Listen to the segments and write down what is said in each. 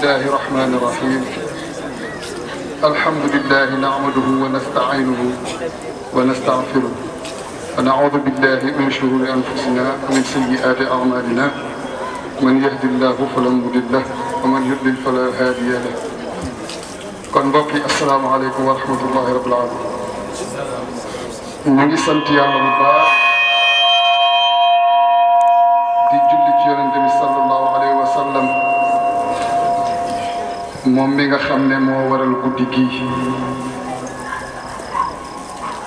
الله الرحمن الرحيم الحمد لله نعمده ونستعينه ونستغفره ونعوذ بالله من شرور أنفسنا ومن سيئات أعمالنا من يهد الله فلا مضل له ومن يضلل فلا هادي له kon mbokk yi asalaamaaleykum wa rahmatullahi rabbil alamin ñu ngi sant yàlla bu baax di julli ci yonente bi sallallahu alayhi wa sallam moom mi nga xam ne moo waral guddi gii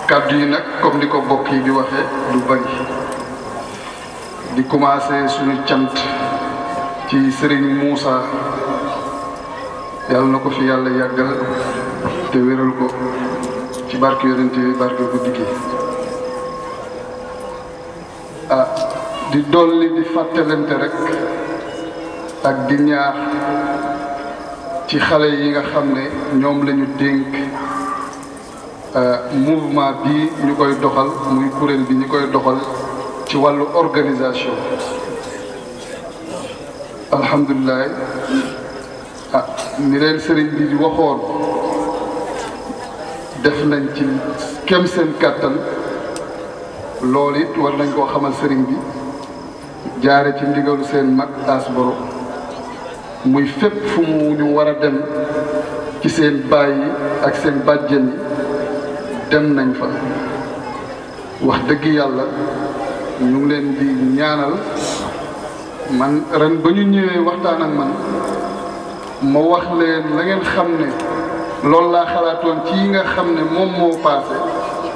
kàddu yi nag comme ni ko mbokk yi di waxee du bari di commencé suñu cant ci Serigne Moussa yàlla na ko fi yàlla yàggal te wéral ko ci barke yonente bi barke guddi gi di dolli di fàttalante rek ak di ñaax ci xale yi nga xam ne ñoom la ñu dénk mouvement bi ñu koy doxal muy kuréel bi ñu koy doxal ci wàllu organisation alhamdulilah ni leen sëriñ bi di waxoon def nañ ci kem seen kàttan loolu it war nañ koo xamal sëriñ bi jaare ci ndigalu seen mag as boro muy fépp fu mu ñu war a dem ci seen baay yi ak seen bàjjen yi dem nañ fa wax dëgg yàlla ñu ngi leen di ñaanal man ren ba ñu ñëwee waxtaan ak man ma wax leen la ngeen xam ne loolu laa xalaatoon ci yi nga xam ne moom moo paase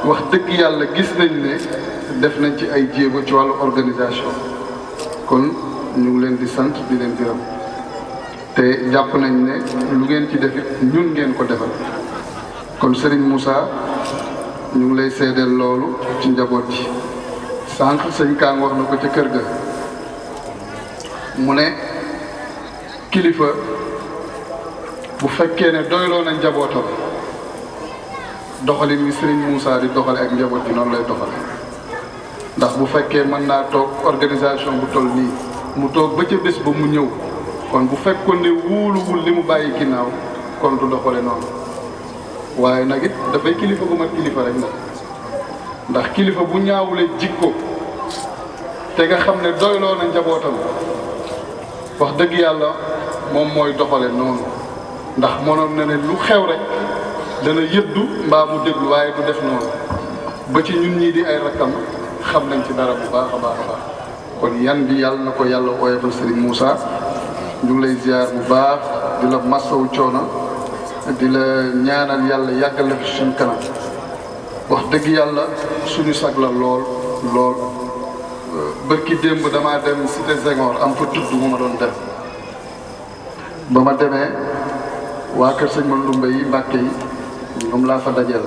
wax dëgg yàlla gis nañ ne def nañ ci ay jéego ci wàllu organisation kon ñu ngi leen di sant di leen gërëm te jàpp nañ ne lu ngeen ci defit ñun ngeen ko defal kon Serigne Moussa ñu ngi lay seedeel loolu ci njaboot ji sànq sëñ Kaan wax na ko ca kër ga mu ne kilifa bu fekkee ne doyloo na njabootam doxalin wi Serigne Moussa di doxale ak njaboot bi noonu lay doxale ndax bu fekkee mën naa toog organisation bu toll nii mu toog ba ca bés ba mu ñëw kon bu fekkoon ne wóoluwul li mu bàyyi ginnaaw kon du doxale noonu waaye nag it dafay kilifa bu mat kilifa rek nag ndax kilifa bu ñaawulee jikko te nga xam ne doyloo na njabootam wax dëgg yàlla moom mooy doxale noonu ndax mënoon na ne lu xew rek dana yëddu mbaa mu déglu waaye du def noonu ba ci ñun ñii di ay rakkam xam nañ ci dara bu baax a baax a baax kon yan bi yàlla na ko yàlla oyofal Serigne Moussa ñu ngi lay ziar bu baax di la masawu coono di la ñaanal yàlla yàggal la fi suñu kanam wax dëgg yàlla suñu sag la lool lool bërki démb damaa dem cité Senghor am fa tudd mu ma doon dem ba ma demee waa kër sëñ Mandumbe yi Mbàkke yi ñoom laa fa dajeel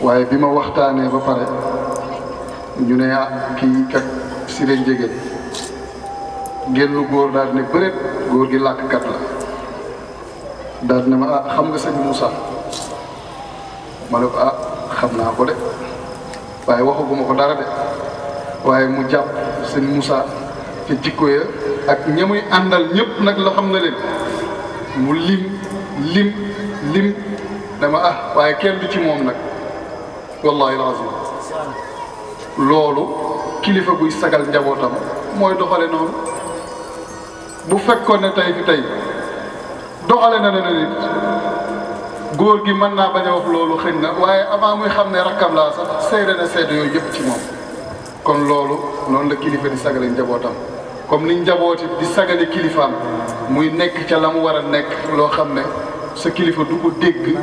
waaye bi ma waxtaanee ba pare ñu ne kii kat Siré Njégéen génn góor daal ne bëreet góor gi làkkat la daal ne ma xam nga sëñ Moussa ma ne ko xam naa ko de waaye waxaguma ko dara de waaye mu jàpp sëñ Moussa ca jikko ya ak ñamuy àndal ñëpp nag la xam na leen mu lim dama waaye kenn du ci moom nag wallahi alazim loolu kilifa guy sagal njabootam mooy doxale noonu bu fekkoon ne tey fi tey doxale na ne nit góor gi mën naa bañ a wax loolu xëñ na waaye avant muy xam ne rakkam laa sax seede na seede yooyu yëpp ci moom kon loolu noonu la kilifa di sagale njabootam comme ni njabooti di sagale kilifaam muy nekk ca la mu war a nekk loo xam ne sa kilifa du ko dégg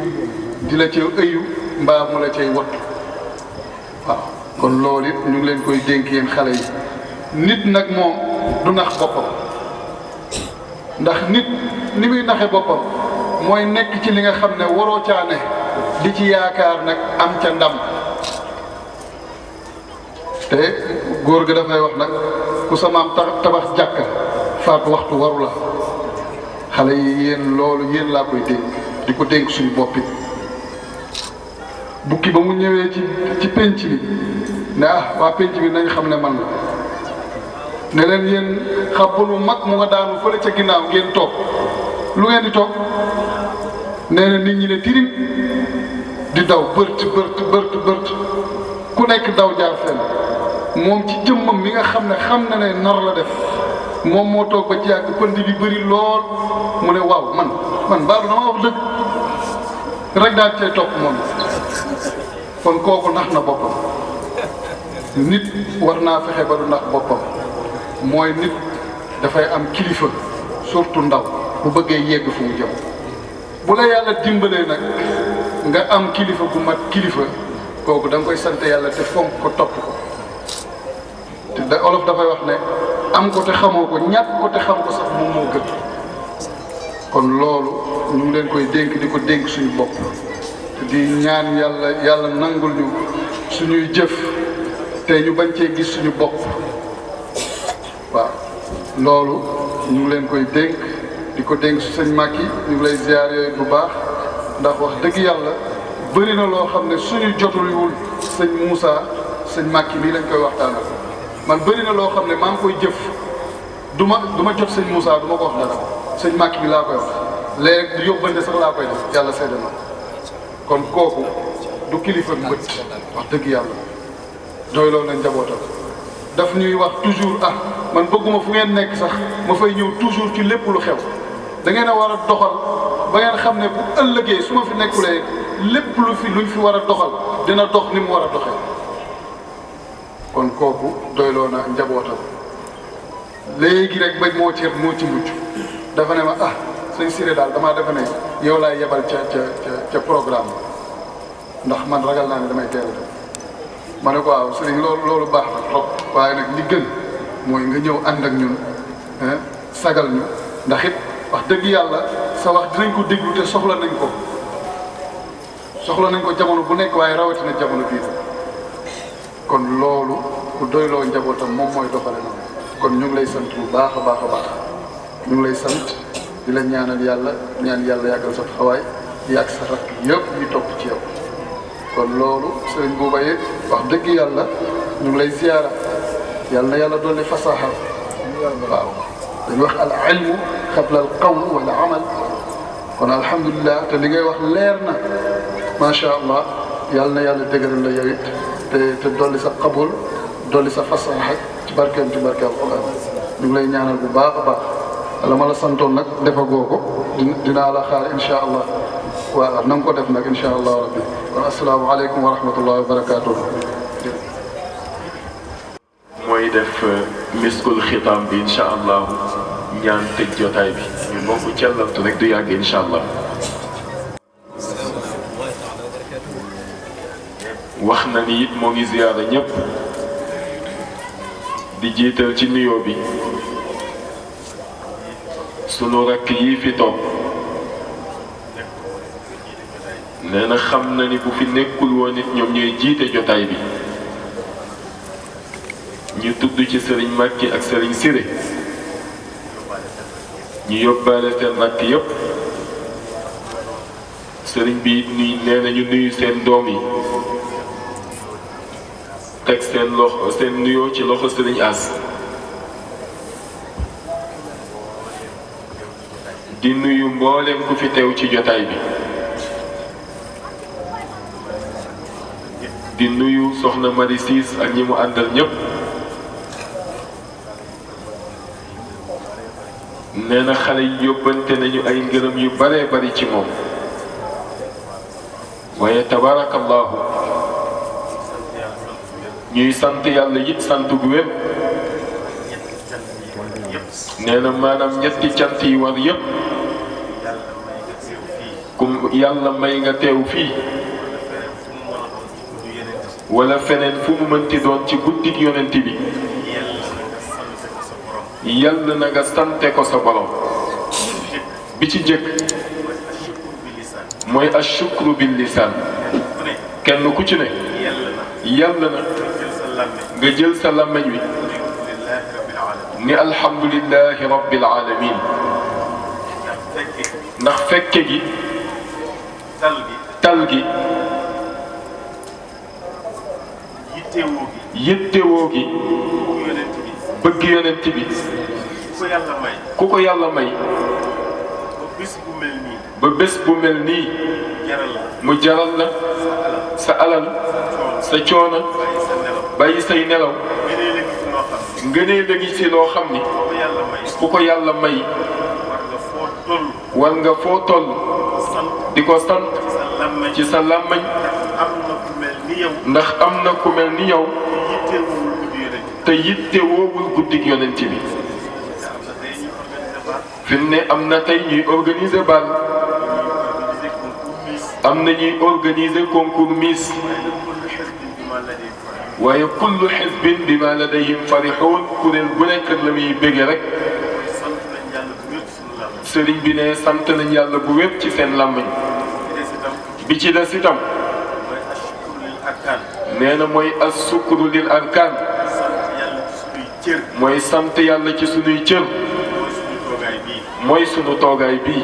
di la ca ëyu mbaa mu la cay wattu waaw kon loolu it ñu ngi leen koy dénk yéen xale yi nit nag moom du nax boppam ndax nit ni muy naxe boppam mooy nekk ci li nga xam ne waroo caa ne di ci yaakaar nag am ca ndam te góor ga dafay wax nag ku sa maam tabax jàkka faat waxtu waru la xale yi yéen loolu yéen laa koy dénk di ko dénk suñu boppit bukki ba mu ñëwee ci pénc bi ne waa pénc bi nañ xam ne man la ne leen yéen xàbbal mu mag mu nga daanu fële ca ginnaaw ngeen toog lu ngeen di toog nee na nit ñi ne tirim di daw bët ku nekk daw jaar fenn moom ci jëmmam mi nga xam na ne nar la def moom moo toog ba ci yàgg pënd bi bëri lool mu ne waaw man baalu dama wax dëgg rek daal cay topp moom kon kooku nax na boppam nit war naa fexe ba du nax boppam mooy nit dafay am kilifa surtout ndaw bu bëggee yegg fu mu jëm bu la yàlla dimbalee nag nga am kilifa bu mat kilifa kooku da nga koy sant yàlla te fonk ko topp ko te da olof dafay wax ne am ko te xamoo ko ñàkk ko te xam ko sax moom moo gën kon loolu ñu ngi leen koy dénk di ko dénk suñu bopp te di ñaan yàlla nangul ñu suñuy jëf te ñu bañ cee gis suñu bopp waaw loolu ñu ngi leen koy dénk di ko dénk su sëñ Macky ñu ngi lay ziar yooyu bu baax ndax wax dëgg yàlla bëri na loo xam ne suñu jotuliwul sëñ Moussa sëñ Macky mii lañ koy waxtaanal man bëri na loo xam ne maa ngi koy jëf du ma jot sëñ Moussa du ma ko wax dara sëñ Macky bi laa koy wax léegi du yóbbante sax laa koy def yàlla seede na kon kooku du kilifa mbët wax dëgg yàlla doy loolu nañ njabootam daf ñuy wax toujours man bëgguma fu ngeen nekk sax ma fay ñëw toujours ci lépp lu xew da ngeen a war a doxal ba ngeen xam ne bu ëllëgee su ma fi nekkulee lépp luñ fi war a doxal dina dox ni mu war a doxee kon kooku doyloo na njabootam léegi rek ba moo ci mujj dafa ne ma sëñ Siré daal damaa defe ne yow laay yebal ca programme ndax man ragal naa ne damay teel a dem ma ne ko waaw sëriñ loolu baax na trop waaye nag li gën mooy nga ñëw ànd ak ñun sagal ñu ndax it wax dëgg yàlla sa wax dinañ ko déglu te soxla nañ ko jamono bu nekk waaye rawatina jamono bii kon loolu ku doyloo njabootam moom mooy doxale noonu kon ñu ngi lay sant bu baax a baax ñu ngi lay sant di la ñaan yàlla yàggal sa taxawaay yàgg sa rakk yëpp ñu topp ci yow kon loolu sëriñ Bouba it wax dëgg yàlla ñu ngi lay ziyaara yàlla na yàlla dolli fasaxa waaw dañu wax al ilmu qabla al qawl wal amal kon alhamdulilah te li ngay wax leer na macha allah yàlla na yàlla dëgëral la yow it te dolli sa qabul dolli sa fasaxa ci barkeem alquran ñu ngi lay ñaanal bu baax a baax la ma la santoon nag defagoo ko dinaa la xaar incha allah waaw na nga ko def nag incha allah rabbi kon asalaamaaleykum wa rahmatullahi wa barakaatuh. mooy def miskul xitaam bi incha allah ñaan tëj jotaay bi ñu bokk cellantu rek du yàgg incha allah. wax na ni it moo ngi ziyaara ñëpp di jiital ci nuyoo bi sunu rakk yi fi toog nee na xam na ni bu fi nekkul woon it ñoom ñooy jiite jotaay bi ñu tudd ci sëriñ Macky ak sëriñ Siré ñu yóbbaale seen rakk yépp sëriñ bi nuy nee na ñu nuyu seen doom yi teg seen nuyoo ci loxo sëriñ As di nuyu mboolem ku fi teew ci jotaay bi di nuyu soxna Mari Siis ak ñi mu àndal ñépp nee na xale yi yóbbante nañu ay ngërëm yu bare bari ci moom waaye tabaarakallaahu ñuy sant yàlla it sant gu wér nee na maanaam ñetti cant yi war yépp kum yàlla may nga teew fii wala feneen fu mu mënti doon ci guddik yonent bi yàlla na nga sante ko sa borom bi ci jëkk mooy ashukru bil lisaan kenn ku ci ne yàlla na nga jël sa làmmiñ wi ni alhamdulillahi rabbil alamin ndax fekke gi tal gi yittewoo gi bëgg yonent bi ku ko yàlla may ba bés bu mel nii mu jaral la sa alal sa coono bàyyi say nelaw ngënee la ngi ci loo xam ni ku ko yàlla may war nga foo toll di ko sant ci sa làmmañ ndax am na ku mel ni yow te yitte woowul guddig yonent bi fi mu ne am na tey ñuy organiser bal am na ñuy organiser concours Miss waaye kullu xisbin bima ladayhim farixuun kuréel bu nekk la muy bége rek sëriñ bi ne sant nañ yàlla bu wér ci seen làmmiñ bi ci des itam nee na mooy as-sukru lil arkaan mooy sant yàlla ci sunuy cër mooy sunu toogaay bii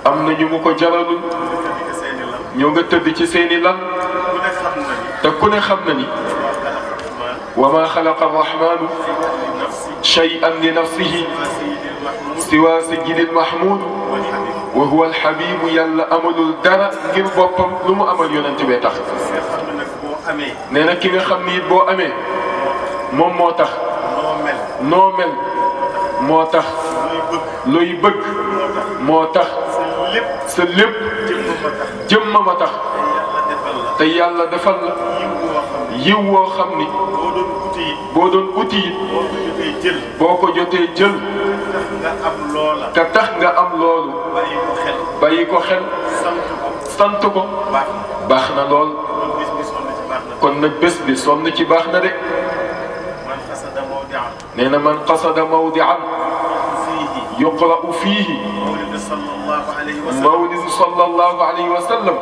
am na ñu mu ko jaralul ñoo nga tëdd ci seeni lan te ku ne xam na ni wa ma xalaqa arrahmanu shay'an li nafsihi siwa sayyidil mahmud wa huwa alhabibu yàlla amalul dara ngir boppam lu mu amal yonent bee tax nee na ki nga xam ni it boo amee moom moo tax noo mel moo tax looy bëgg moo tax sa lépp jëmma ma tax te yàlla defal la yiw woo xam ni boo doon uti it boo ko jotee jël ka tax nga am loolu bàyyi ko xel sant ko baax na lool kon nag bés bi sonn ci baax na de nee na man qasada mawdi'an yuqra'u fiihi mawlidu sallallahu alayhi wa sallam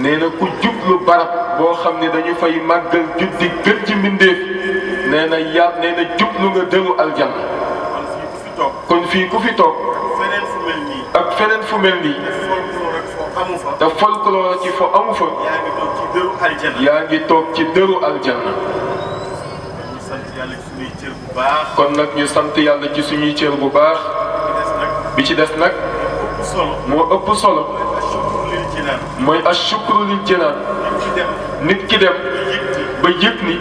nee na ku jublu barab boo xam ne dañu fay màggal juddi gën ci mbindeef nee na jublu nga dëru aljanna kon fii ku fi toog ak feneen fu mel nii te folklore ci fo amu fa yaa ngi toog ci dëru aljanna kon nag ñu sant yàlla ci suñuy cër bu baax bi ci des nag moo ëpp solo mooy ashukru lil jinaan nit ki dem ba yëg ni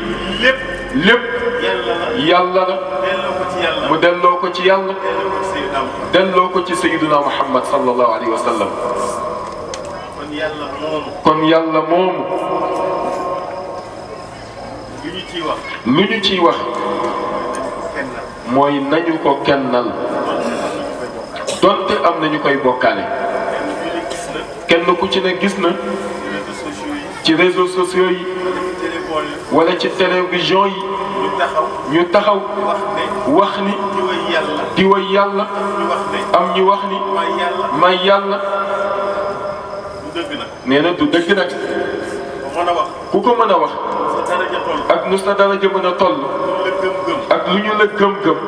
lépp yàlla la mu delloo ko ci yàlla delloo ko ci sayyiduna Muhammad sallallahu alayhi wa sallam kon yàlla moomu lu ñu ciy wax mooy nañu ko kennal donte am na ñu koy bokkaale kenn ku ci ne gis na ci réseaux sociaux yi wala ci télévision yi ñu taxaw wax ni di way yàlla am ñu wax ni may yàlla nee na du dëgg nag ku ko mën a wax ak nu sa daraja mën a toll ak lu ñu la gëm-gëm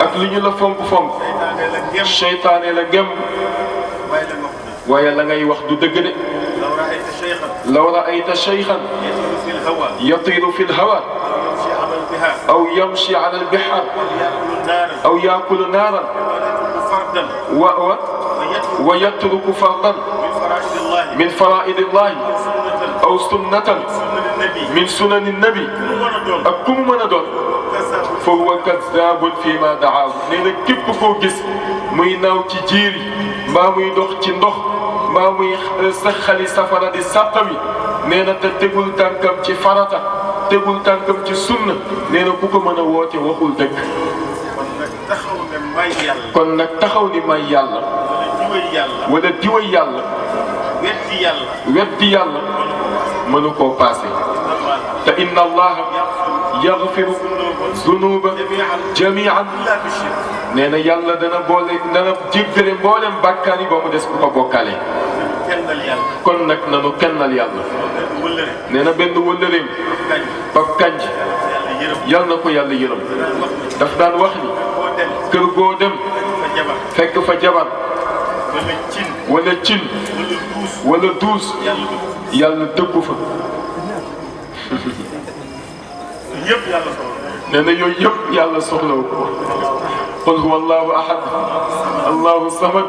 ak lu ñu la fonk-fonk seytaane la gëm waaye la ngay wax du dëgg de law ra'ayta shaykhan yatiru fi lhawa aw yamshi ala albihar aw yakulu naaran wa yatruku fardan min faraidillahi aw sunnatan min sunani nabi ak ku mu mën a doon fa huwa kazzabun fi ma daahu nee na képp koo gis muy naaw ci jiir mbaa muy dox ci ndox mbaa muy saxali safara di sàppami nee na te tegul tànkam ci farata tegul tànkam ci sunna nee na ku ko mën a woote waxul dëgg kon nag taxaw ni may yàlla wala diway yàlla weddi yàlla mënu koo paase te inna allaha yaghfiru zunuba jamian nee na yàlla dana jéggale mboolem bàkkaar yi ba mu des ku ko bokkaale kon nag nanu kennal yàlla nee na benn wëllëreem Pape Kandji yal na ko yàlla yërëm daf daan wax ni kër goo dem fekk fa jabar wala cin wala duus yàlla dëggu fa yëpp yàlla soxla. nee na yooyu yëpp yàlla soxlawu ko. qul huwa allahu ahad allahu samad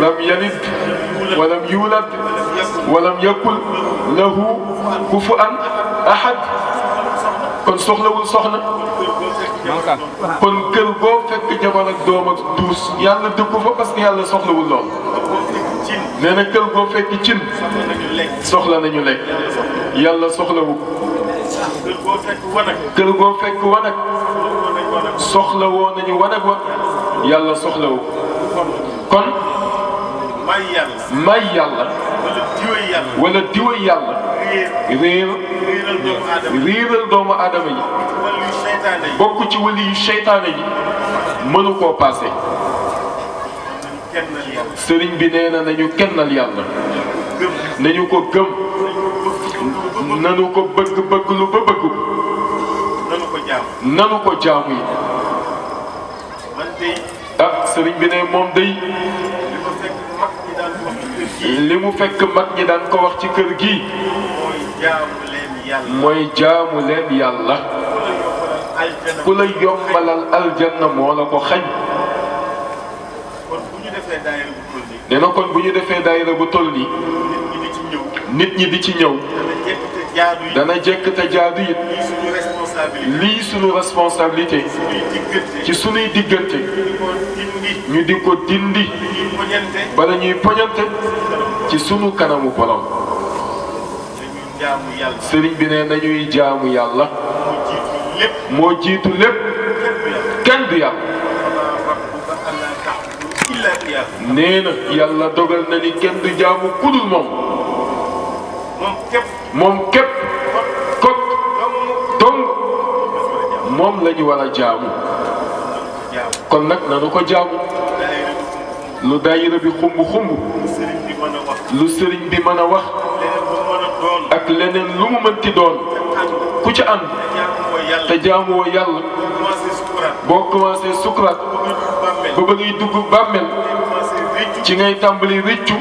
lam yalid walam yulad walam yakul lahu kufuwan ahad. kon soxlawul soxna. kon kër goo fekk jabar ak doom ak duus yàlla dëkku fa parce que yàlla soxlawul lool. nee na kër goo fekk cin soxla nañu lekk yàlla soxlawu ko. kër goo fekk wanag soxla woo nañu wanag wa yàlla soxlawu ko. kon may yàlla wala diway yàlla réeral doomu aadama yi bokk ci wali yu seytaane yi mënu koo paase. sëriñ bi nee na nañu kennal yàlla nañu ko gëm nanu ko bëgg lu ba bëgg nanu ko jaamu yi. ah sëriñ bi ne moom day li mu fekk mag ñi daan ko wax ci kër gi mooy jaamu leen yàlla ku la yombalal aljanna moo la ko xañ. nee na kon bu ñu defee daayira bu toll nii nit ñi di ci ñëw dana jekk te jaadu it lii suñu responsabilité ci suñuy diggante ñu di ko dindi bala ñuy poñante ci sunu kanamu borom. sëriñ bi ne nañuy jaamu yàlla moo jiitu lépp kenn du yàlla. nee na yàlla dogal na ni kenn du jaamu kudul moom. moom képp kot dong moom la ñu war a jaamu. kon nag nanu ko jaamu. lu daayira bi xumb lu sëriñ bi mën a wax ak leneen lu mu mënti doon ku ci ànd te jaamuwoo yàlla boo commencé sukuraat ba ba ngay dugg bàmmeel ci ngay tàmbali rëccu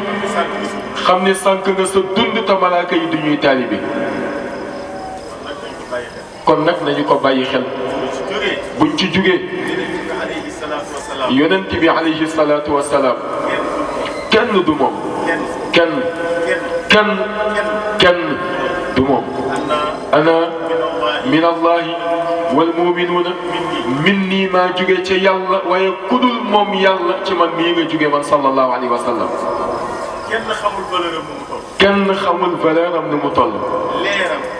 xam ne sànq nga sa dund te malaaka yi du ñuy taalibe. kon nag nañu ko bàyyi xel buñ ci jugee yonent bi alayhi salaatu wa salaam kenn du moom kenn du moom. ana min allahi wal muminuuna minni maa jóge ca yàlla waaye kudul moom yàlla ci man mii nga jóge man sallallahu alayhi wa sallam. kenn xamul valeur am nu mu toll.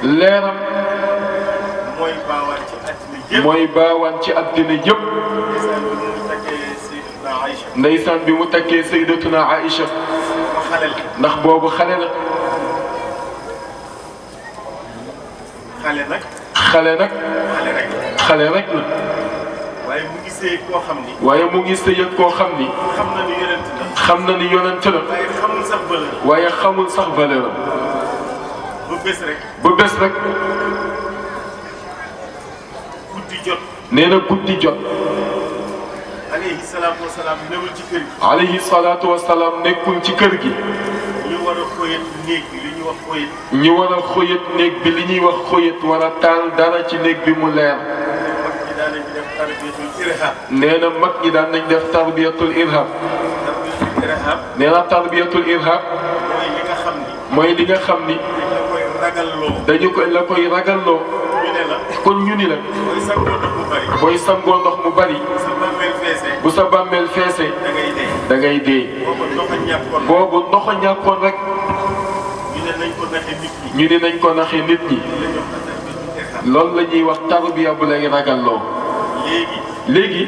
leeram mooy baawaan ci àddina yëpp. ndeysaan bi mu takkee sayyidatuna Aïcha ndax boobu xale la. xale rek la. waaye mu ngi sëy koo xam ni. xam na ni yonent la. waaye xamul sax valeur am. ba bés rek. nee na guddi jot. alayhi salaatu wa salaam newul ci kër gi. alayhi salaatu wa salaam nekkul ci kër gi. ñu war a xoyat néeg bi li ñuy wax xoyat. ñu war a xoyat néeg bi li ñuy wax xoyat war a taal dara ci néeg bi mu leer. nee na mag ñi daan nañ def tarbiyatul irhab. nee na tarbiyatul irhab. mooy li nga xam ni. dañu ko la koy ragalloo. kon ñu ni la. booy sangoo ndox mu bari. bu sa bàmmeel feesee. da ngay dee. boobu ndox a ñàkkoon rek. ñu ne nañ ko naxee nit ñi. loolu la ñuy wax tarbiya bu lay ragalloo. léegi.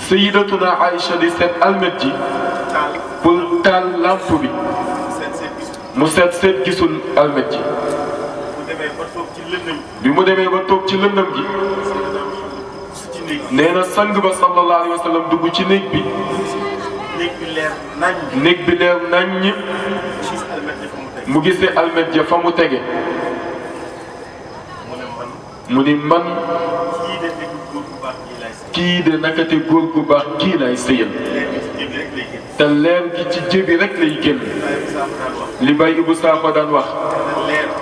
Sayyidatuna Aïcha di seet almet ji. pour taal lampe bi. mu seet gisul almet ji. bi mu demee ba toog ci lëndëm gi. nee na sang ba sallallahu alayhi wa sallam dugg ci néeg bi. néeg bi leer naññ. mu gisee almet ja fa mu tege. mu ni man. kii de nakate góor gu baax kii lay sëyal. te leer gi ci jëbi rek lay génn. li Baye Ibou Sakho daan wax.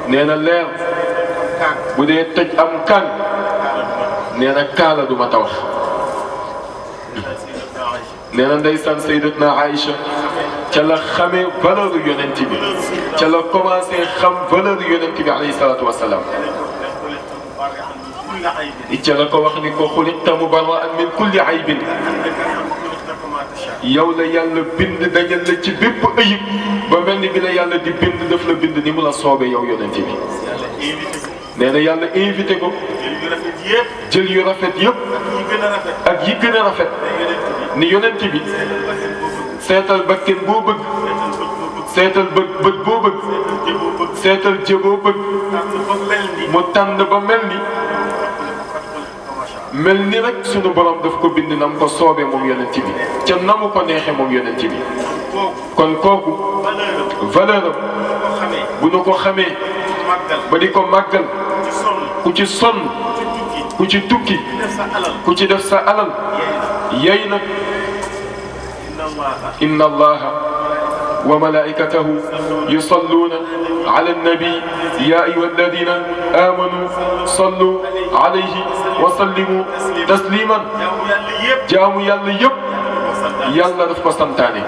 nee na leer. bu dee tëj am kan nee na kaala du ma ta wax nee na ndeysaan sayyidatna Aïcha ca la xamee valeur yonent bi ca la commencé xam valeur yonent bi alayhi salaatu wa salaam ca la ko wax ni ko xuliqta mubarra'an min kulli aybin yow la yàlla bind dañal la ci bépp ayib ba mel ni bi la yàlla di bind daf la bind ni mu la soobee yow yonent bi nee na yàlla invité ko jël yu rafet yëpp ak yi gën a rafet ni yonent bi seetal bakken boo bëgg seetal bët boo bëgg seetal jëboo bëgg mu tànn ba mel ni rek sunu borom daf ko bind nam ko soobee moom yonent bi ca na mu ko neexee moom yonent bi kon kooku valeur am bu nu ko xamee ba di ko màggal ku ci sonn ku ci tukki ku ci def sa alal yey na inna allaha wa malaikatahu yusalluna ala annabi ya ayyuha alladina amanu sallu alayhi wa sallimu tasliman jaamu yàlla yëpp yàlla daf ko santaane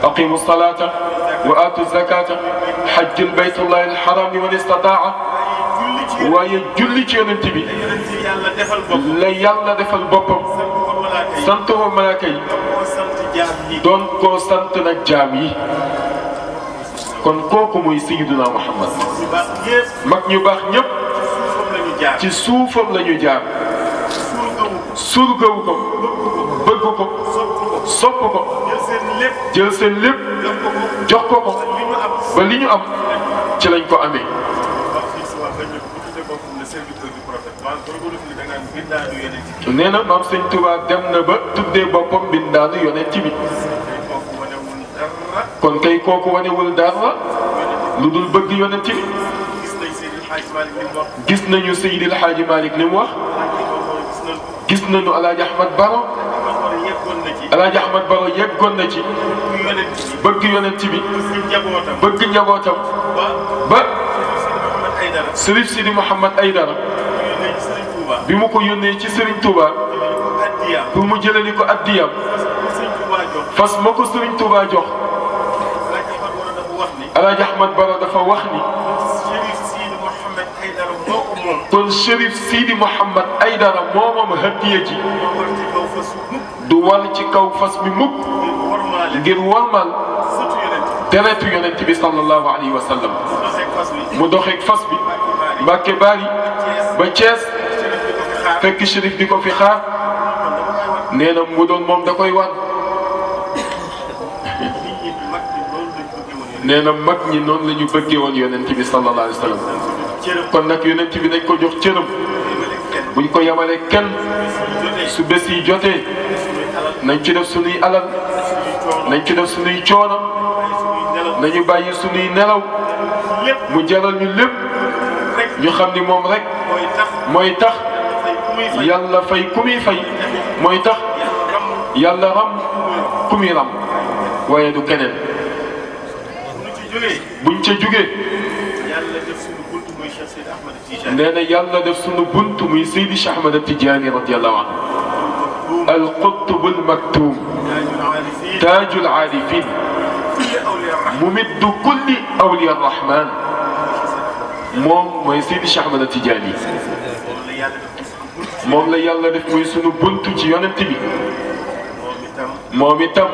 aqimu salata wa atu zakata hajjul baytullahi alharami man istataa waaye julli ci yonent bi la yàlla defal boppam sant ko malaaka yi doon koo sant nag jaam yi kon kooku mooy sayyiduna Muhammad mag ñu baax ñëpp ci suufam la ñu jaar surgawu ko bëgg ko sopp ko jël seen lépp jox ko ko ba li ñu am ci lañ ko amee nee na maam sëñ Tuubaa dem na ba tuddee boppam bindaanu yonent bi kon kay kooku wanewul dara lu dul bëgg yonent bi gis nañu Seydil Hadji Malick li mu wax gis nañu El Hadj Ahmad Baro El Hadj Ahmad Baro yeggoon na ci bëgg yonent bi bëgg njabootam ba Sërif Sidi Mouhamad Aydara bi mu ko yónnee ci Serigne Touba pour mu jëlali ko addiyam fas ma ko Serigne Touba jox El Hadj Ahmad Baro dafa wax ni kon Chérif Sidi Mouhamad Aydara moomam hadiya ji du wal ci kaw fas mi mukk ngir wormal deretu yonent bi sallallahu alayhi wa sallam mu doxeeg fas bi Mbàkke Bari ba Thiès fekk Chérif di ko fi xaar nee na mu doon moom da koy wan nee na mag ñi noonu la ñu bëggee woon yonent bi sallallahu alayhi wa sallam kon nag yonent bi dañ ko jox cëram buñ ko yemale kenn su bés yi jotee nañ ci def sunuy alal nañ ci def sunuy coono nañu bàyyi sunuy nelaw mu jaral ñu lépp ñu xam ni moom rek mooy tax yàlla fay ku muy fay mooy tax yàlla ram ku muy ram waaye du keneen buñ ca jugee nee na yàlla def sunu bunt muy Seydi Cheikh Ahmad Tidiane radiyallahu anhu al-qutb al-maktum taaj al-aarifin mumiddu kulli awliya ar-rahman moom mooy Seydi Cheikh Ahmad Tidiane moom la yàlla def muy sunu bunt ci yonent bi moom itam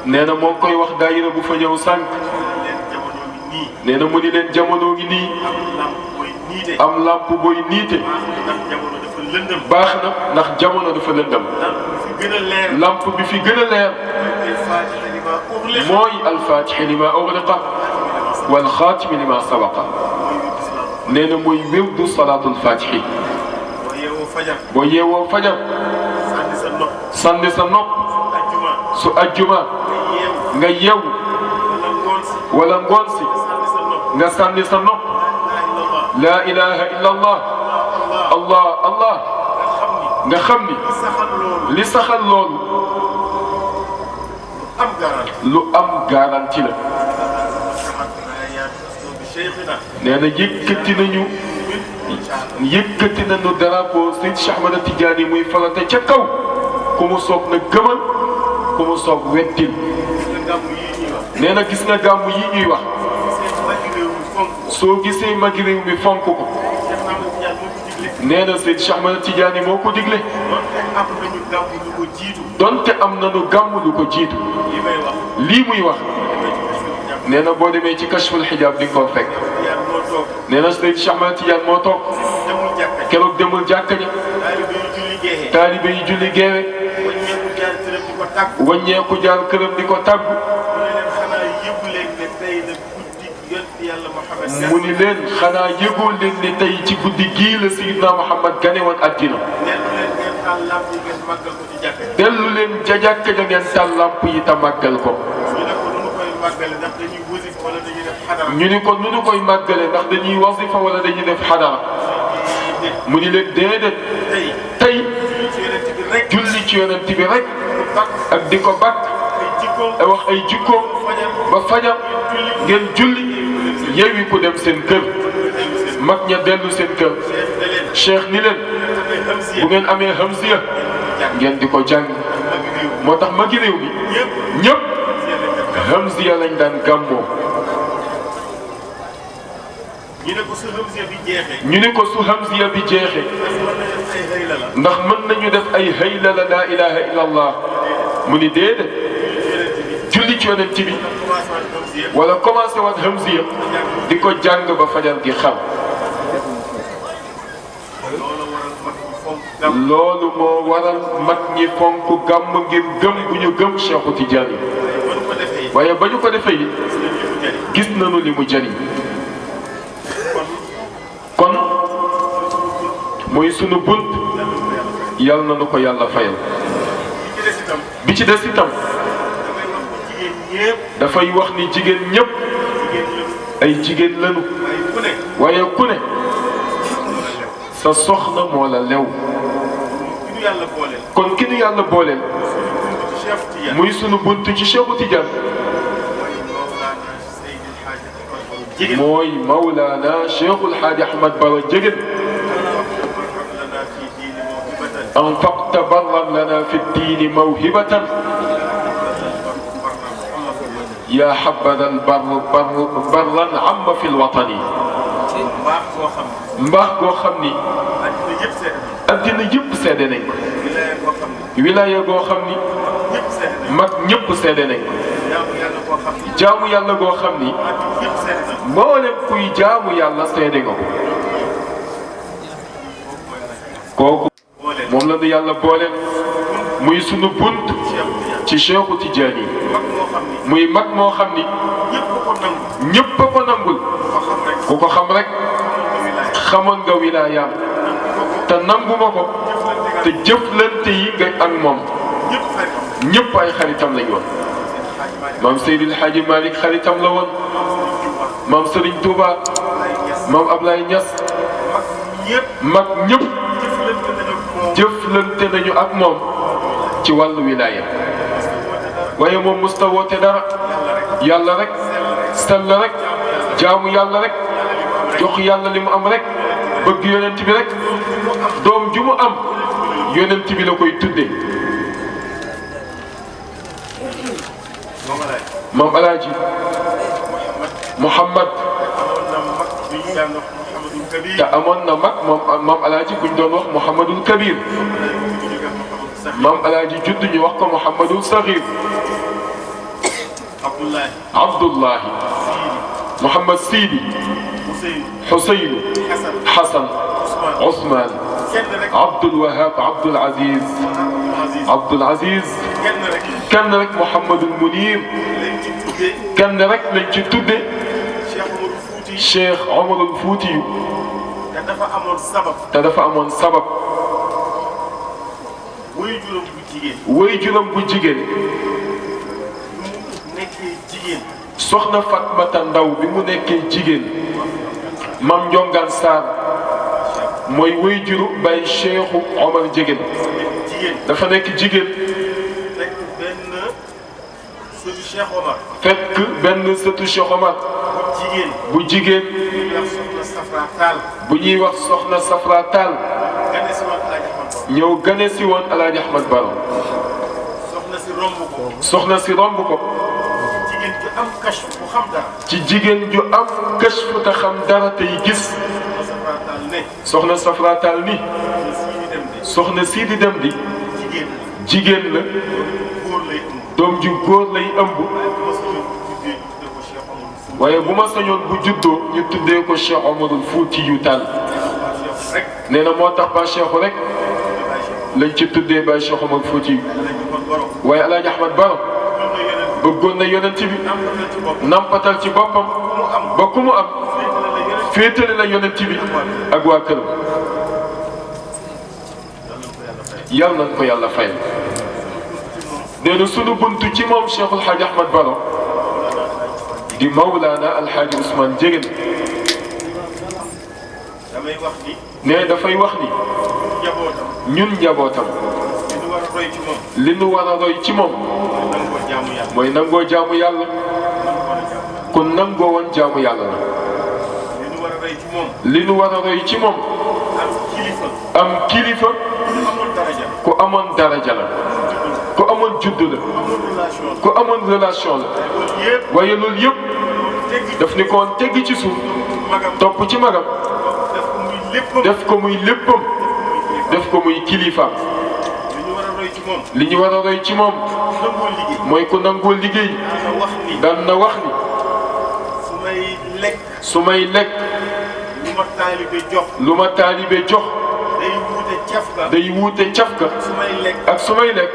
nee na moo koy wax daayira bu fa ñëw sànq nee na mu ni leen jamono ngi nii am lamp booy niite baax na ndax jamono dafa lëndëm lamp bi fi gën a leer mooy alfaatixi lima ughliqa wal xaatimi lima sabaqa nee na mooy wirdu salaatul faatixi boo yeewoo fajar sànni sa nopp su ajjuma nga yeewu wala ngoon si nga sànni sa nopp laa ilaha illa allah allah allah nga xam ni li saxal loolu lu am garanti la nee na yëkkati nañu drapeau Seydi Cheikh Ahmad Tidiane muy farata ca kaw ku mu soog na gëmal ku mu soog weddil. nee na gis nga gàmm yi ñuy wax soo gisee magi réew mi fonk ko nee na Seydi Cheikh Ahmad Tidiane moo ko digle donte am nañu gàmm lu ko jiitu lii muy wax nee na boo demee ci kashful xijaab di nga ko fekk nee na Seydi Cheikh Ahmad Tidiane moo toog keroog demul jàkka ja taalibe yi julli geewe wàññeeku jaar këram di ko tàggu mu ni leen xanaa yëgoo leen ni tey ci guddi gii la Sayyidina Muhammad gane woon àddina dellu leen ca jàkka ja ngeen taal lamp yi te màggal ko. ñu ni ko nu ñu koy màggale ndax dañuy wasifa wala dañuy def xadara mu ni leen déedéet tey julli ci yonent bi rek ak di ko bakk wax ay jikkoom ba fajar ngeen julli yeewi ku dem seen kër mag ña dellu seen kër cheikh ni leen bu ngeen amee hamziya ngeen di ko jàng moo tax magi réew mi ñëpp hamziya lañ daan gàmmoo. ñu ne ko su hamziya bi jeexee ndax mën nañu def ay hayla la laa ilaha illa allah mu ni déedéet julli ci yonent bi wala commencé waat hamziya di ko jàng ba fajar gi xam. loolu moo waral mag ñi fonk gàmm ngir gëm bu ñu gëm Cheikhu Tidiane waaye ba ñu ko defee gis nañu li mu jëriñ. kon mooy sunu bunt yal na nu ko yàlla fayal. bi ci des itam dafay wax ni jigéen ñëpp ay jigéen lañu waaye ku ne sa soxna moo la lew. kon ki nu yàlla booleel muy sunu bunt ci Cheikhu Tidiane mooy Mawlana Cheikhul Haaji Ahmad Baro Ndiéguène anfaqta barran lana fi ddiini mawhibatan yaa habada barran amma fi lwatani. mbaax goo xam ni addina yëpp seede nañ ko wilaaya goo xam ni mag ñëpp seede nañ ko jaamu yàlla goo xam ni mboolem kuy jaamu yàlla seede nga ko. kooku moom la ñu yàlla booleel muy sunu bunt ci Cheikhu Tidiane muy mag moo xam ni ñëpp a ko nangul ku ko xam rek xamoon nga wilaayaam te nangu nga ko te jëflante yi nga ak moom ñëpp ay xaritam lañ woon. maam Seydil Hadji Malick xaritam la woon maam Serigne Touba maam Ablaye Niass mag ñëpp jëflante nañu ak moom ci wàllu wilaaya waaye moom musta woote dara yàlla rek sell rek jaamu yàlla rek jox yàlla li mu am rek bëgg yonent bi rek doom ju mu am yonent bi la koy tudde. maam Alaaji Muhammad te amoon na mag moom maam Alaaji buñ doon wax Muhammadul Kabir maam Alaaji judd ñu wax ko Muhammadul Saghir. Abdullahi Muhammad Sidi Hussein Hassan Ousmane Abdul Wahab Abdul Aziz Abdul Aziz kenn rek Mouhamadul Munir kenn rek lañ ci tudde Cheikh Omarul Fouti te dafa amoon sabab woy juróom bu jigéen soxna Fatmata Ndaw bi mu nekkee jigéen Mam Njongaan Sarr mooy woy juru Baye Cheikhu Omar Ndiéguène dafa nekk jigéen fekk benn sëtu Cheikh Omar bu jigéen bu ñuy wax soxna Safra Tall ñëw gane si woon Alaaji Ahmad Baro soxna si romb ko ci jigéen ju am kashfu te xam dara tey gis soxna Safra Tall ni soxna sii di dem di jigéen la doom ju góor lay ëmb waaye bu ma sañoon bu juddoo ñu tuddee ko Cheikh Omarul Fuutiyu Tall nee na moo tax ba Cheikhu rek lañ ci tuddee ba Cheikh Omarul Fuutiyu waaye Alaaji Ahmad Baro bëggoon na yonent bi nampatal ci boppam ba ku mu am féetale la yonent bi ak waa këram yal nañ ko yàlla fay. nee na sunu buntu ci moom Cheikhul Hadj Ahmad Baro di Mawlana Alhaji Ousmane Ndiéguène ne dafay wax ni ñun njabootam li nu war a roy ci moom mooy nangoo jaamu yàlla kon nangoo woon jaamu yàlla la li nu war a roy ci moom am kilifa ku amoon daraja la ku amoon juddu la ku amoon relation la waaye loolu yëpp daf ni ko woon tegg ci suuf topp ci magam def ko muy léppam def ko muy kilifaam li ñu war a roy ci moom mooy ku nangoo liggéey daan na wax ni su may lekk lu ma taalibe jox day wuute cafka ak su may lekk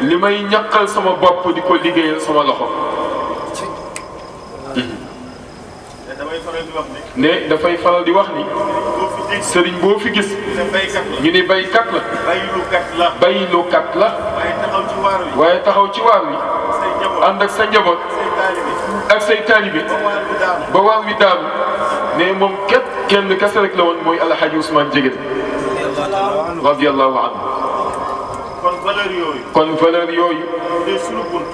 li may ñaqal sama bopp di ko liggéeyal sama loxo ne dafay faral di wax ni sëriñ boo fi gis ñu ni baykat la baylukat la waaye taxaw ci waar wi ànd ak sa njaboot ak say taalibe ba waar wi daanu ne moom kenn kese rek la woon mooy Alhaji Ousmane Ndiéguène radiyallahu anhu kon valeur yooyu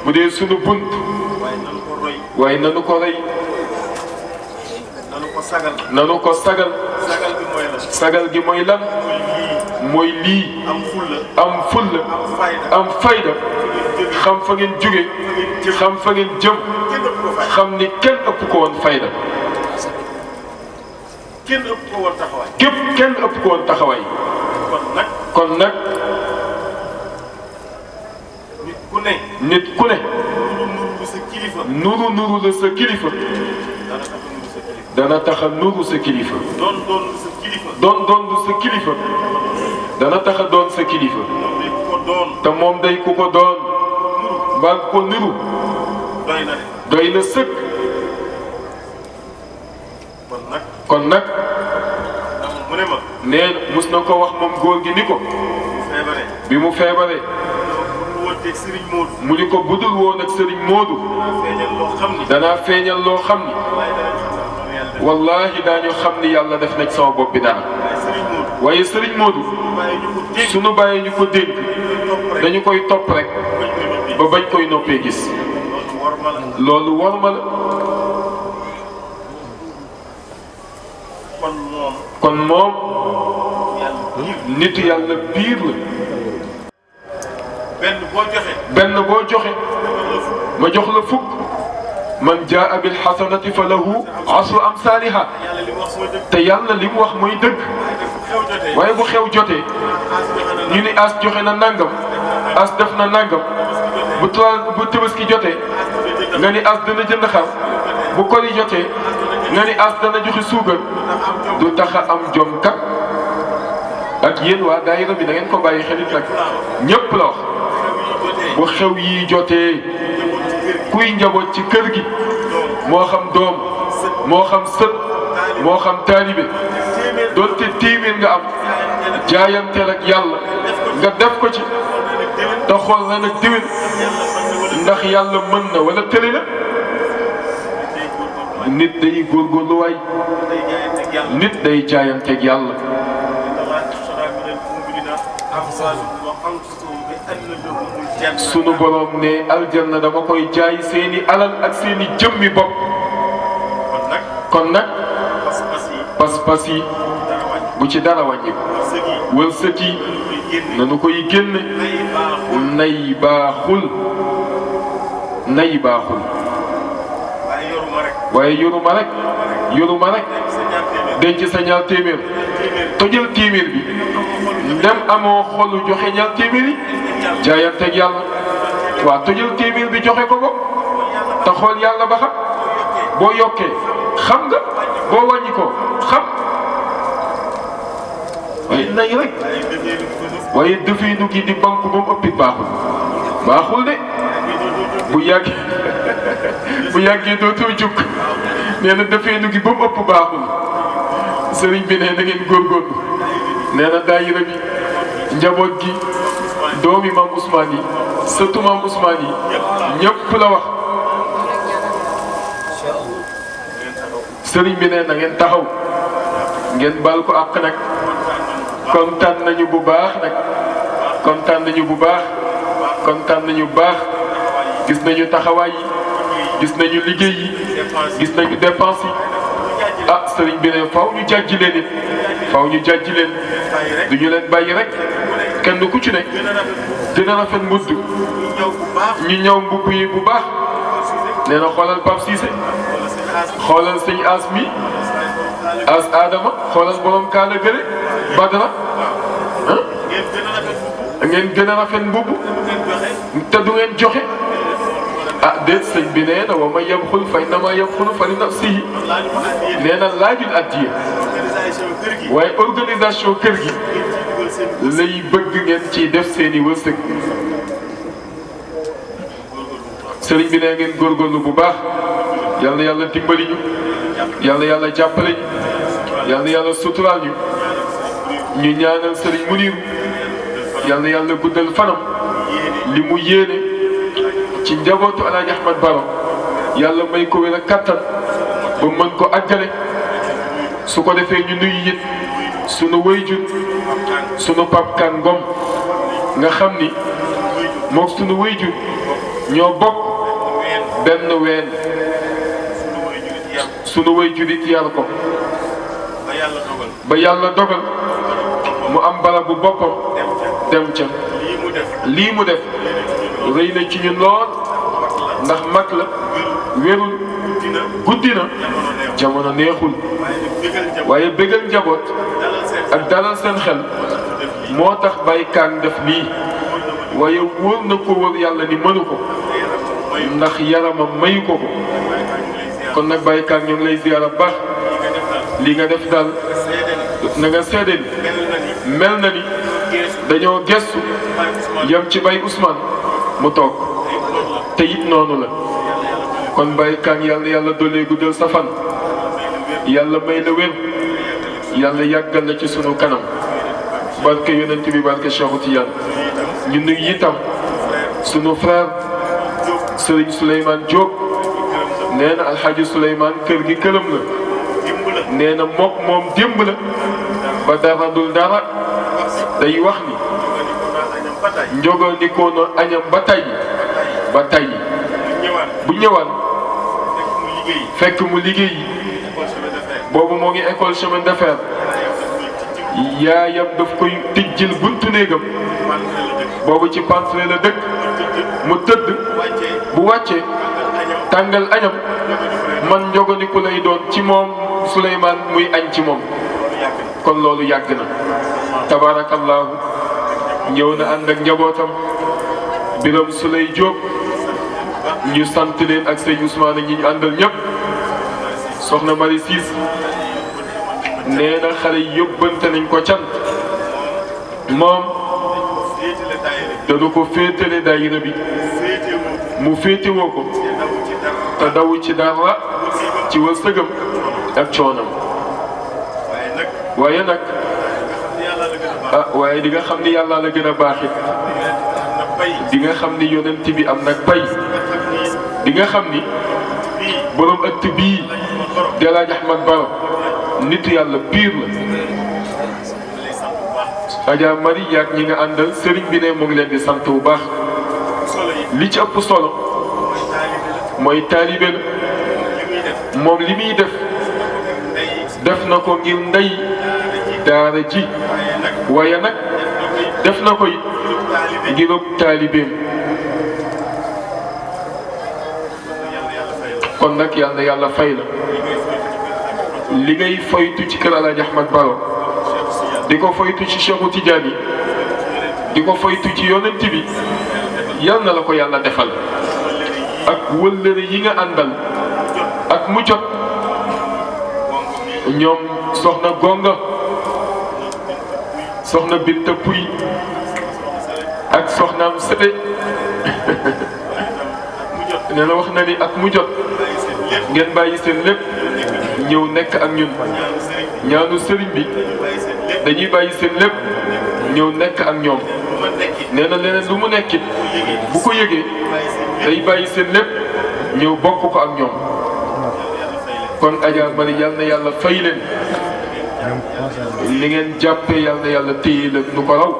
bu dee sunu bunt waaye nanu ko roy nanu ko sagal sagal gi mooy lan mooy lii am fulla am fayda xam fa ngeen jóge xam fa ngeen jëm xam ni kenn ëpp ko woon fayda képp kenn ëpp ko woon taxawaay kon nag nit ku ne nuru la sa kilifa dana tax a nuru sa kilifa doon sa kilifa dana tax a doon sa kilifa te moom day ku ko doon mbaa ko nuru doy na sëkk kon nag nee mus na ko wax moom góor gi ni ko bi mu feebaree mu ni ko budul woon ak Serigne Modou danaa feeñal loo xam ni wallahi daañu xam ni yàlla def na ci sama bopp bi dara waaye Serigne Modou sunu bàyyee ñu ko dénk dañu koy topp rek ba bañ koy noppee gis loolu war ma la kon moom nitu yàlla biir la benn boo joxe ma jox la fukk man jaa bil hasanati fa lahu asru amsaaliha te yàlla li mu wax mooy dëgg waaye bu xew jotee ñu ni as joxe na nangam as def na nangam bu Tabaski jotee nga ni as dana jënd xar bu Kori jotee nga ni as dana joxe suugar du tax a am jom kat ak yéen waa daayira bi da ngeen ko bàyyi xelit nag ñépp la wax bu xew yi jotee kuy njaboot ci kër gi moo xam doom moo xam sët moo xam taalibe doonte téeméer nga am jaayanteel ak yàlla nga def ko ci te xool na nag déwén ndax yàlla mën na wala tële na nit day góorgóorlu waay nit day jaayanteeg yàlla sunu borom ne aljanna dama koy jaay seeni alal ak seeni jëmmi bopp kon nag pas-pas yi bu ci dara wàññi wërsëg yi nanu koy génne nay baaxul waaye yoruma rek denc sa ñaar téeméer tojal téeméer bi ndem amoo xolu joxe ñaar téeméer yi jaayanteeg yàlla waaw tojal téeméer bi joxe ko te xool yàlla ba xam boo yokkee xam nga boo wàññi ko xam waaye nay rek waaye dëfiinu gi di banque ba mu ëppi baaxul de bu yàggee dootoo jukk nee na dëfiinu gi ba mu ëpp baaxul sëriñ bi ne na ngeen góorgóorlu nee na daayira bi njaboot gi doomi maam Ousmane yi sëtu maam Ousmane yi ñëpp la wax sëriñ bi ne na ngeen taxaw ngeen baal ko àq nag kontaan nañu bu baax gis nañu taxawaay yi gis nañu liggéey yi gis nañu dépense yi ah sëriñ bi ne faw ñu jàjji leen it du ñu leen bàyyi rek kenn ku ci ne gën a rafet mbudd ñu ñëw mbubb yi bu baax nee na xoolal Pape Cissé xoolal sëñ As mi As Adama xoolal borom kaala gële Badara ngeen gën a rafet mbubb te du ngeen joxe ah déet sëñ bi nee na wa man yabxul fa innamaa yabxulu fa li nafsihi nee na laajul addiya waaye organisation kër gi lay bëgg ngeen ciy def seeni wërsëg sëriñ bi nee ngeen góorgóorlu bu baax yal na yàlla dimbali ñu yàlla jàppale ñu yàlla suturaal ñu ñaanal sëriñ Muniru yàlla guddal fanam li mu yéene ci njabootu Alaaji Ahmad Baro yàlla may ko wér a kattan ba mën ko àggale su ko defee ñu nuyu it sunu wayjur sunu Pape Kane Ngom nga xam ni mook sunu wayjur ñoo bokk benn ween sunu wayjur it yar ko ba yàlla dogal mu am barabu boppam dem ca lii mu def rëy na ci ñun lool ndax mag la wérul guddi na jamono neexul waaye bégal njaboot ak dalal seen xel moo tax Baye Kane def lii waaye wóor na ko wóor yàlla ni mënu ko ndax yaramam mayu ko kon nag Baye Kane ñu ngi lay ziyaara baax li nga def daal na nga seede ni mel na ni dañoo gestu yam ci Baye Ousmane mu toog te it noonu la kon Baye Kane yàlla dolli guddal sa fan yàlla may la wér yàlla yàggal la ci sunu kanam barke yonent bi barke Cheikh Tidiane ñu nuyu itam sunu frère Serigne Souleymane Diop nee na Alhaji Souleymane kër gi këram la nee na moom démb la ba dara dul dara day wax ni njogandikoo na añam ba tay bu ñëwaan fekk mu liggéey boobu moo ngi école chemin de fer yaayam daf koy tijjil buntu néegam boobu ci pentre la dëkk mu tëdd bu wàccee tàngal añam man njogandiku lay doon ci moom Souleymane muy añ ci moom kon loolu yàgg na tabaarakallaahu ñëw na ànd ak njabootam Biram Souley Diop ñu sant leen ak sëñ Ousmane ñi ñu àndal ñëpp soxna Marie Ciss nee na xale yi yóbbante nañ ko cant moom dana ko féetale daayira bi mu féetewoo ko te dawu ci dara ci wërsëgam ak coonam waaye nag waaye di nga xam ni yàlla la gën a baaxit di nga xam ni yonent bi am nag pay di nga xam ni borom ëtt bii di El Hadj Ahmad Baro nitu yàlla piir la Adja Marie yaag ñi nga àndal sëriñ bi ne mu ngi leen di sant bu baax li ci ëpp solo mooy taalibe la moom li muy def def na ko ngir ndey daara ji waaye nag def na ko it ngirub taalibeem kon nag yal na yàlla fay la li ngay foytu ci kër Alaaji Ahmad Baro di ko foytu ci Cheikhu Tidiane di ko foytu ci yonent bi yal na la ko yàlla defal ak wëllëre yi nga àndal ak mu jot ñoom soxna Gonga soxna Binta Puy ak soxnaam Sële nee na wax na ni ak mu jot ngeen bàyyi seen lépp ñëw nekk ak ñun ñaanu sëriñ bi dañuy bàyyi seen lépp ñëw nekk ak ñoom nee na leneen lu mu nekkit bu ko yëgee day bàyyi seen lépp ñëw bokk ko ak ñoom kon Adja Mari yal na yàlla fay leen li ngeen jàppee yal na yàlla téye leen nu ko raw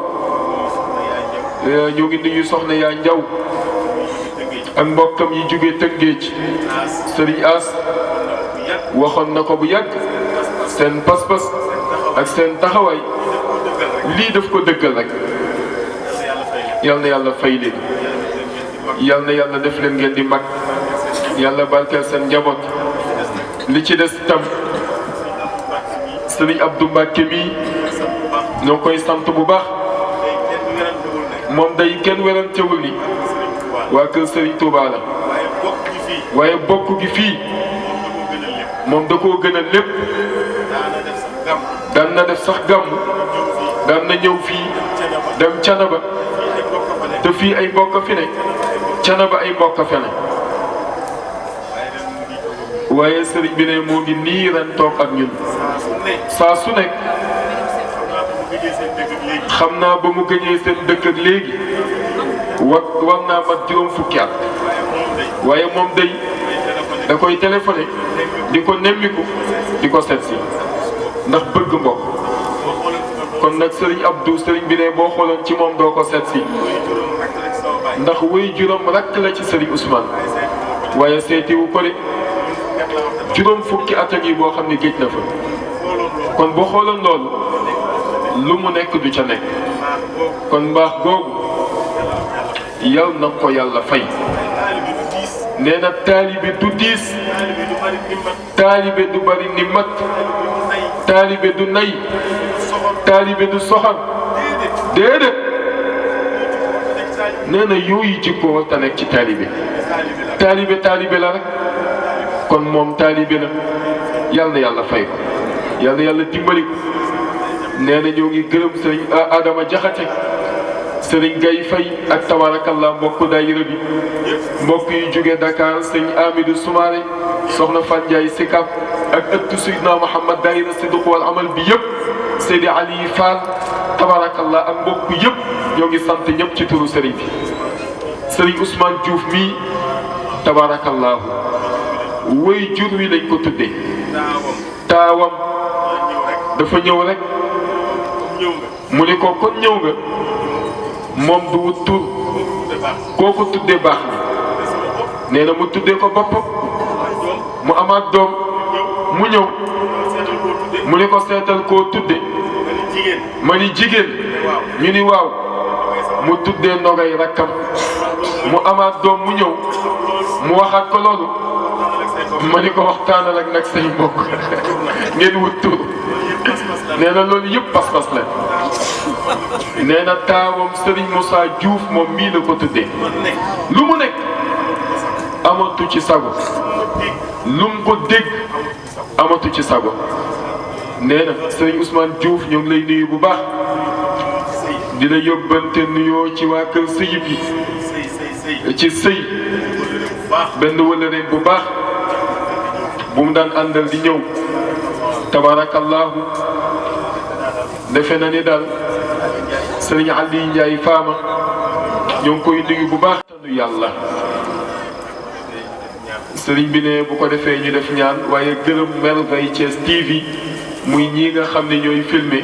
ñoo ngi nuyu soxna yaa Njaw ak mbokkam yi jógee Tëngéej Sëriñ As waxoon na ko bu yàgg seen pas-pas ak seen taxawaay lii daf ko dëggal rek yal na yàlla fay leen yal na yàlla def leen ngeen di mag yàlla barkeel seen njaboot li ci des tam Sëriñ Abdou Mbacke mi ñoo koy sant bu baax moom day kenn werantewul ni waa kër Sëriñ Touba la waaye bokk gi fii moom da koo gën a lépp daan na def sax gàmm daan na ñëw fii dem Canaba te fii ay mbokk fi ne Canaba ay mbokk fe ne waaye sëriñ bi ne moo ngi nii ren toog ak ñun saa su nekk xam naa ba mu gëjee seen dëkk ak léegi war naa mat juróom fukki at waaye moom day da koy téléphoné di ko nemmiku di ko seet si ndax bëgg mbokk kon nag sëriñ Abdou sëriñ bi ne boo xooloon ci moom doo ko seet si ndax wuy juróom rakk la ci sëriñ Ousmane waaye seetiwu ko de juróom fukki at yi boo xam ne géej na fa kon boo xooloon loolu lu mu nekk du ca nekk kon mbaax googu yal na ko yàlla fay nee na taalibe du diis taalibe du bari ni mat taalibe du nay taalibe du soxal déedéet nee na yooyu jikkoo te nekk ci taalibe taalibe la rek kon moom taalibe la yal na yàlla fay ko yal na yàlla dimbali ko nee na ñoo ngi gërëm sëriñ Adama Jaxate sëriñ Gay Fay ak tabarakallah mbokk daayira bi mbokk yu jóge Dakar sëriñ Amidou Soumaré soxna Fan Ndiaye Sikap ak ëttu Seydina Mouhamad daayira Sidq wal Amal bi yëpp Seydi Ali Fall tabarakallah ak mbokk yëpp ñoo ngi sant ñëpp ci turu sëriñ bi sëriñ Ousmane Diouf mii tabarakallah woy jur wi lañ ko tuddee taawam dafa ñëw rek mu ne ko kon ñëw nga moom du wut tur koo ko tuddee baax na nee na mu tuddee ko boppam mu amaat doom mu ñëw mu ne ko seetal koo tudde ma ni jigéen ñu ni waaw mu tuddee ndogay rakkam mu amaat doom mu ñëw mu waxaat ko loolu ma ni ko waxtaanal ak nag say mbokk ngeen wut tur nee na loolu yëpp pas-pas la nee na taawam Serigne Moussa Diouf moom mii la ko tuddee lu mu nekk amatu ci sago lu mu ko dégg amatu ci sago nee na Serigne Ousmane Diouf ñoo ngi lay nuyu bu baax di la yóbbante nuyoo ci waa kër sëyib yi ci sëy benn wëllëre bu baax bu mu daan àndal di ñëw tabarakallahu defe na ni daal sëriñ Aliou Ndiaye Fama ñoo ngi koy nuyu bu baax tanu yàlla sëriñ bi ne bu ko defee ñu def ñaan waaye gërëm Merveille Thiès TV muy ñii nga xam ne ñooy filmé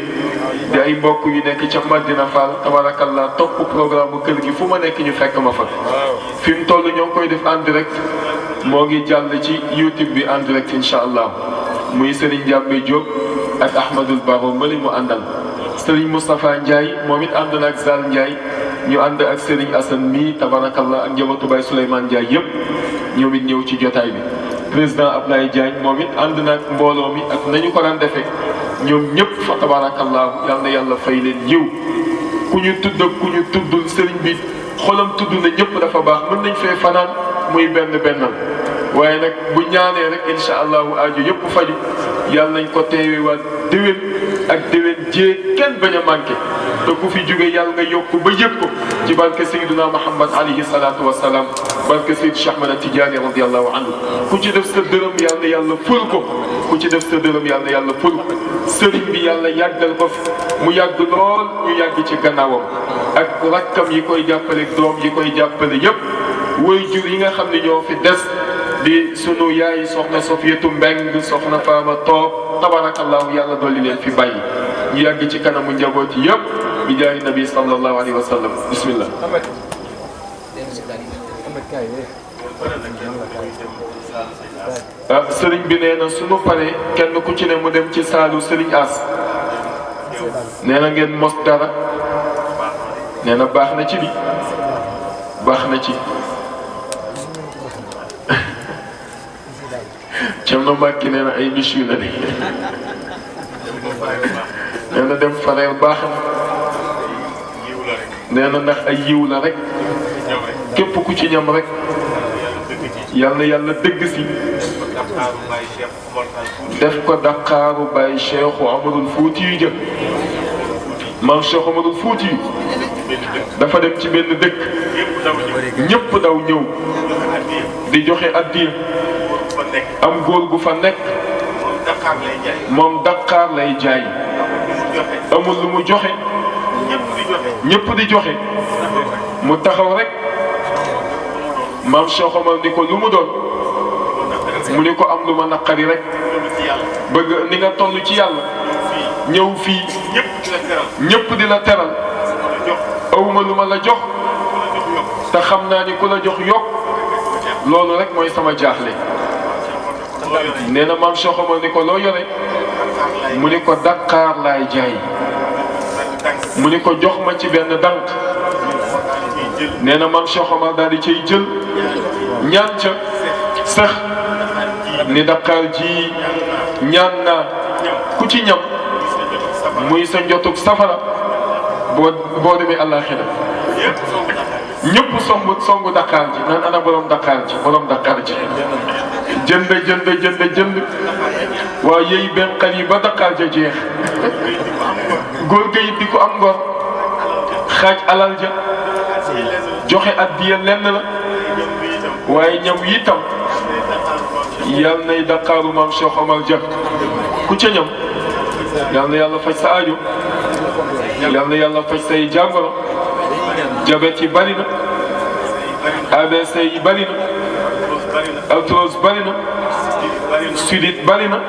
di ay mbokk yu nekk ca Madina Fall tabarakallah topp programme kër gi fu ma nekk ñu fekk ma fa fi mu toll ñoo ngi koy def en direct moo ngi jàll ci YouTube bi en direct incha allah muy Serigne Ndiambe Diop ak Ahmadul Baro mali mu àndal Serigne Moustapha Ndiaye moom it ànd na ak Zal Ndiaye ñu ànd ak Serigne Assane mii tabarakallah ak njabootu Baye Souleymane Ndiaye yëpp ñoom it ñëw ci jotaay bi président Ablaye Diagne moom it ànd na ak mbooloo mi ak nañu ko daan defee ñoom ñëpp fa tabarakallah yal na yàlla fay leen yiw ku ñu tudd ak ku ñu tuddul Serigne bi xolam tudd na ñëpp dafa baax mën nañ fee fanaan muy benn bennal waaye nag bu ñaanee rek incha allahu aajo yëpp faju yàlla nañ ko teewewaat déwén ak déwén jee kenn bañ a manqué te ku fi jóge yàlla nga yokk ba yëg ko ci barke Seydina Muhammad alayhi salaatu wa salaam barke Seydi Cheikh Ahmad Tidiane radiyallahu anhu ku ci def sa dërëm yàlla na yàlla ful ko ku ci def sa dërëm yàlla na yàlla ful ko sëriñ bi yàlla yàggal ko fi mu yàgg lool ñu yàgg ci gannaawam ak rakkam yi koy jàppale doom yi koy jàppale yëpp waajur yi nga xam ne ñoo fi des di sunu yaay soxna Sofiyatu Mbeng soxna Faama Toog tabarakallahu yàlla dolli leen fi bàyyi ñu yàgg ci kanamu njaboot yi yëpp bi jaahi nabi sallallahu alayhi wa sallam bismillah. sëriñ bi nee na sunu paree kenn ku ci ne mu dem ci saalu sëriñ As nee na ngeen mos dara nee na baax na ci bi baax na ci. Cerno Mbàkke nee na ay mission la ne nee na dem fareel baax na nee na ndax ay yiw la rek képp ku ci ñam rek yal na yàlla dëgg si def ko Dakaaru Baay Cheikh Omarul Fuuti yu jëm maam Cheikh Omarul Fuuti yu dafa dem ci benn dëkk ñëpp daw ñëw di joxe addiya am góor gu fa nekk moom Dakar lay jaay amul lu mu joxe ñëpp di joxe mu taxaw rek maam Cheikh Omar ni ko lu mu doon mu ni ko am lu ma naqari rek bëgg ni nga toll ci yàlla ñëw fii ñëpp di la teral awma lu ma la jox te xam naa ni ku la jox yokk loolu rek mooy sama jaaxle nee na maam Cheikh Omar ni ko loo yore mu ni ko Dakar laay jaay mu ni ko jox ma ci benn dànk nee na maam Cheikh Omar daal di cay jël ñaan ca sax ni Dakar ji ñaan naa ku ci ñam muy sa njotug safara boo demee àllaaxira ñëpp songu Dakar ji naan ana borom Dakar ji jënd waa yéy benqal yi ba Dakar ja jeex góor ga it di ko am ngor xaaj alal ja joxe addiya lenn la waaye ñam yi tam yal nay Dakaaru maam Cheikh Omar ja ku ca ñam yal na yàlla faj sa aajo yal na yàlla faj say jàngoro jabet yi bari na ABC yi bari na arthrose bari na sidit bari na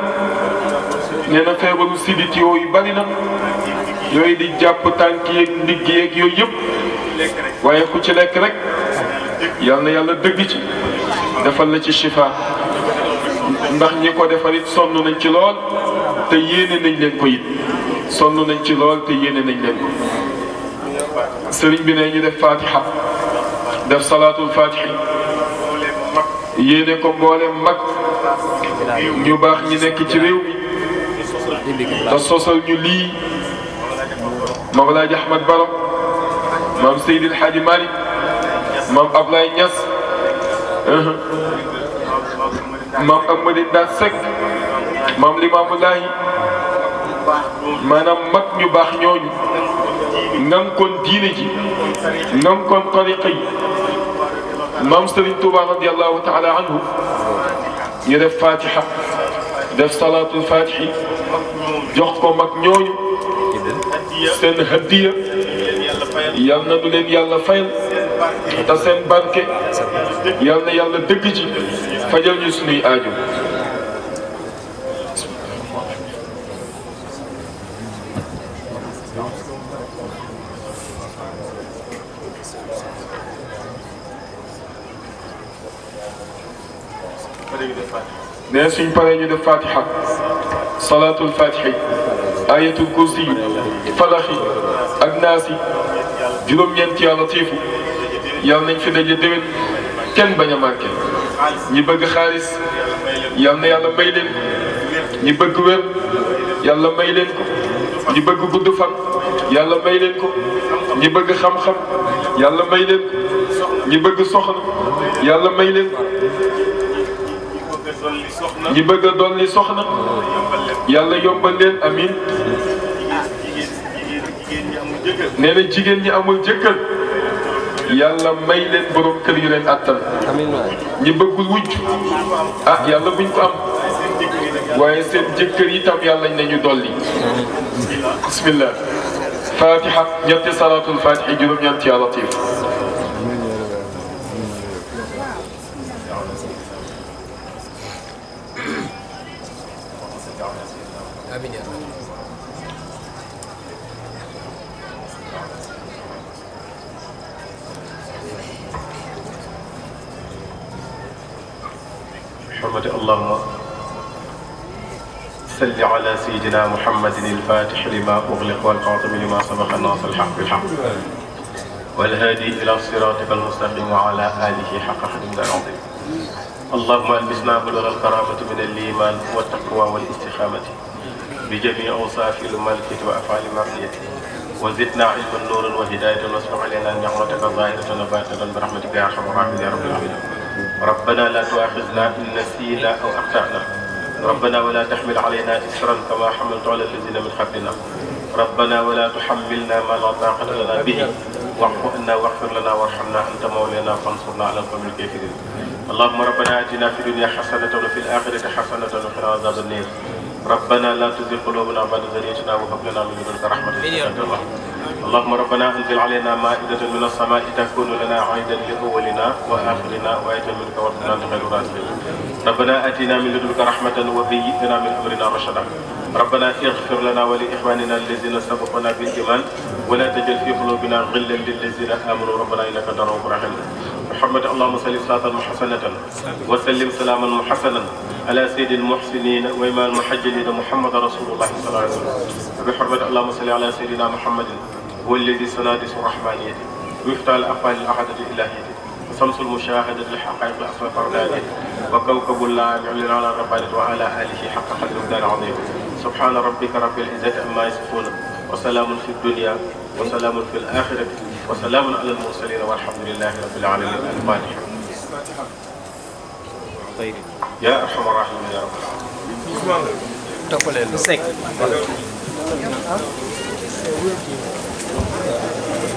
nee na feebaru sidit yooyu bari na yooyu di jàpp tànk yeeg ndigg yeeg yooyu yëpp waaye ku ci lekk rek yal na yàlla dëgg ci defal la ci shifa ndax ñi ko defal it sonn nañ ci lool te yéene nañ leen ko it sonn nañ ci lool te yéene nañ leen ko sëriñ bi ne ñu def fatiha def salaatul fatihi yéene ko mboolem mag ñu baax ñi nekk ci réew mi te sosal ñu lii Mawlaaji Ahmad Baro maam Seydi El Hadji Malick maam Ablaye Niass maam Amady Ndaa Seck maam Limaamu Laay maanaam mag ñu baax ñooñu ngam kon diine ji ngam kon tariqa yi maam Serigne Touba radiyallahu taala anhu ñu def fatiha def salaatul fatihi jox ko mag ñooñu seen hadiya yal na nu leen yàlla fayal te seen barke yal na yàlla dëgg ci fajal ñu sunuy aajo. nee suñ paree ñu def fatiha salaatul fatihi ayatul kursi falaxi ak naasi juróom-ñeenti yaa latiifu yal nañ fi daje déwén kenn bañ a manqué ñi bëgg xaalis yal na yàlla may leen ñi bëgg wér yàlla may leen ko ñi bëgg gudd fan yàlla may leen ko ñi bëgg xam-xam yàlla may leen ko ñi bëgg soxna yàlla may leen ko ñi bëgg a dolli soxna yàlla yombal leen amin nee na jigéen ñi amul jëkkër yàlla may leen borom kër yu leen attan ñi bëggul wujj ah yàlla buñ ko am waaye seen jëkkër yi tam yàlla nañu dolli bismillah fatiha ñetti salaatul fatiha juróom-ñeent ya latif آمين يا رب. حرمة اللهم صل على سيدنا محمد الفاتح لما أغلق والخاتم لما سبق الناصر الحق بالحق والهادي إلى صراطك المستقيم وعلى آله حق قدره العظيم. اللهم ألبسنا بلغ الكرامة من الإيمان والتقوى والاستقامة بجميع أوصاف الملكة وأفعال المعصية وزدنا علما نورا وهداية واصبح علينا نعمتك ظاهرة وباطنة برحمتك يا أرحم الراحمين يا رب العالمين. ربنا لا تؤاخذنا إن نسينا أو أخطأنا ربنا ولا تحمل علينا إصرا كما حملت على الذين من قبلنا ربنا ولا تحملنا ما لا طاقة لنا به واعف عنا واغفر لنا وارحمنا أنت مولانا فانصرنا على القوم الكافرين. اللهم ربنا آتنا في الدنيا حسنة وفي الآخرة حسنة وقنا عذاب النار. ربنا لا تزغ قلوبنا بعد إذ هديتنا وهب لنا من لدنك رحمة إنك أنت الوهاب. اللهم ربنا أنزل علينا مائدة من السماء تكون لنا عيدا لأولنا وآخرنا وآية منك وارزقنا أنت خير الرازقين. ربنا آتنا من لدنك رحمة وهيئ لنا من أمرنا رشدا. ربنا اغفر لنا ولإخواننا الذين سبقونا بالإيمان ولا تجعل في قلوبنا غلا للذين آمنوا ربنا إنك أنت رؤوف رحيم. محمد اللهم صل صلاة محسنة وسلم سلاما محسنا على سيد المحسنين وإمام المحجلين محمد رسول الله صلى الله عليه وسلم. بحرمة اللهم صل على سيدنا محمد هو الذي سنادس الرحمانية ويفتح الأفعال الأحدة الإلهية وشمس المشاهدة لحقائق الأسماء فردانية وكوكب اللامع على الربانية وعلى آله حق قدر الدار العظيم. سبحان ربك رب العزة عما يصفون وسلام في الدنيا وسلام في الآخرة وسلام على المرسلين والحمد لله رب العالمين. الفاتحة. يا أرحم الراحمين يا رب العالمين.